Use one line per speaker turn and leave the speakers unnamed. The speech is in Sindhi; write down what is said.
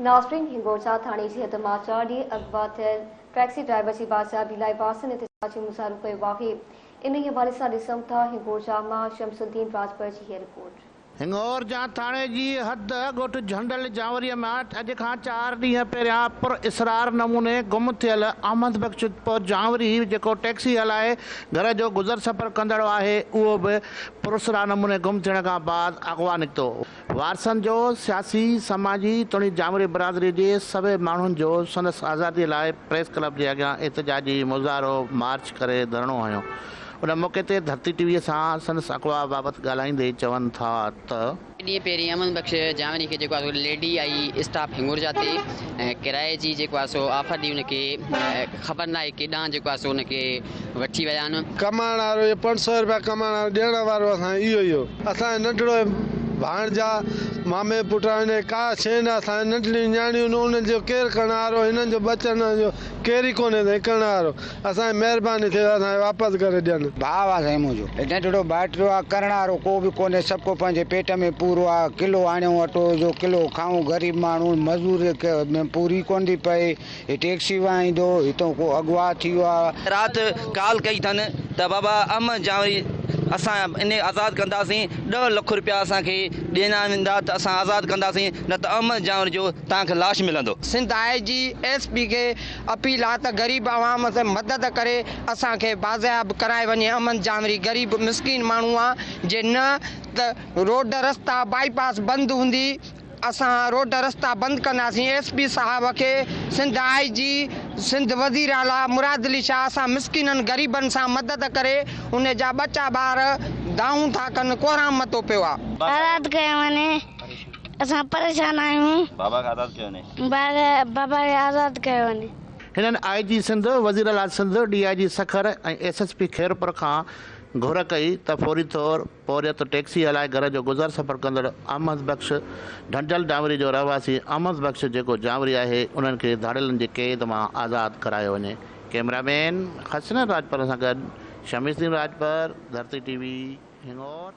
ناظرين هنگورجا ٿاڻي جي حد مان چار ڏينهن اغوا ٿيل ٽيڪسي ڊرائيور جي بازيابي لاء وارثن احتجاجي مظاهرو ڪيو آهي. انهي حوالي سان ڏسون ٿا هنگورجا مان شمس الدين راڄپر جي هيء رپورٽ.
هنگورجا ٿاڻي جي حد ڳوٺ جهنڊل جانوريء مان اڄ کان چار ڏينهن پهريان پر اسرار نموني گم ٿيل احمد بخش جانوري جيڪو ٽيڪسي هلائي گهر جو گذر سفر ڪندڙ آهي اهو به پراسرار نموني گم ٿيڻ کان بعد اغوا نڪتو. وارثن جو سياسي، سماجي توڻي جانوري برادري جي سوين ماڻهن جو سندس آزادي لاء پريس ڪلب جي اڳيان احتجاجي مظاهرو مارچ ڪري ڌرڻو هنيو. ان موقعي تي ڌرتي ٽي وي سان سندس اغوا بابت ڳالهائيندي چون ٿا ته.
ڏينهن پهرين امن بخش جانوري کي جيڪو آهي سو ليڊي آئي اسٽاف هنگورجا تي ڪرائي جي جيڪو آهي سو آفر ڏئي ان کي خبر ناهي ڪيڏانهن جيڪو آهي سو ان کي وٺي ويا آهن.
ڪمائڻ وارو اهي 500 رپيا ڪمائڻ وارو ڏيڻ وارو اسان کي اهو ئي هو. اسان جي ننڍڙو ڀاڻجا مامي پٽ آهن اهي ڪا شيء نه اسان جي ننڍڙيون نياڻيون آهن انهن جو ڪير ڪرڻ وارو هنن جو ٻچن جو ڪير ئي ڪونهي سائين ڪرڻ وارو اسان جي مهرباني ٿئي اسان کي واپس ڪري ڏين.
ڀاء آ سائين منهنجو. هي ننڍڙو ڀائٽيو آ ڪرڻ وارو ڪو به ڪونهي سڀ ڪو پنهنجي پيٽ ۾ پورو آ ڪلو آڻيون اٽو جو ڪلو کائون غريب ماڻهو مزوري ۾ پوري ڪونه ٿي پئي. هي ٽيڪسي وهائيندو هو، هتون ڪو اغوا ٿي ويو آ.
رات ڪال ڪئي اٿن ته بابا احمد جانوري اسان انهي آزاد ڪنداسين ڏهه لک روپيا اسان کي ڏنا ويندا ته اسان آزاد ڪنداسين نه ته احمد جانوري جو توهان کي لاش ملندو.
سنڌ آء جي ايس پي کي اپيل آ ته غريب عوام سان مدد ڪري اسان کي بازياب ڪرائي وڃي احمد جانوري غريب مسڪين ماڻهو آ جي نه ته روڊ رستا بائي پاس بند هوندي اسان روڊ رستا بند ڪنداسين ايس پي صاحب کي سنڌ آء جي سنڌ وزير اعليٰ مراد علي شاهه اسان مسڪينن غريبن سان مدد ڪري ان جا ٻچا ٻار دانهون ٿا ڪن ڪهرام متو پيو آ.
آزاد ڪيو وڃي اسان پريشان آهيون.
بابا کي آزاد ڪيو وڃي.
بابا کي آزاد ڪيو وڃي.
هنن آء جي سنڌ، وزير اعليٰ Sindh, D I G Sukkur ۽ S S P Khairpur کان گهر ڪئي ته فوري طور پورهيت ٽيڪسي هلائي گهر جو گذر سفر ڪندڙ احمد بخش ڍنڍل ڊانوري جو رهواسي احمد بخش جيڪو جانوري آهي انهن کي ڌاڙيلن جي قيد مان آزاد ڪرايو وڃي ڪئميرا مين حسنين راڄپر سان گڏ شميس الدين راڄپر ڌرتي ٽي وي هنڱور.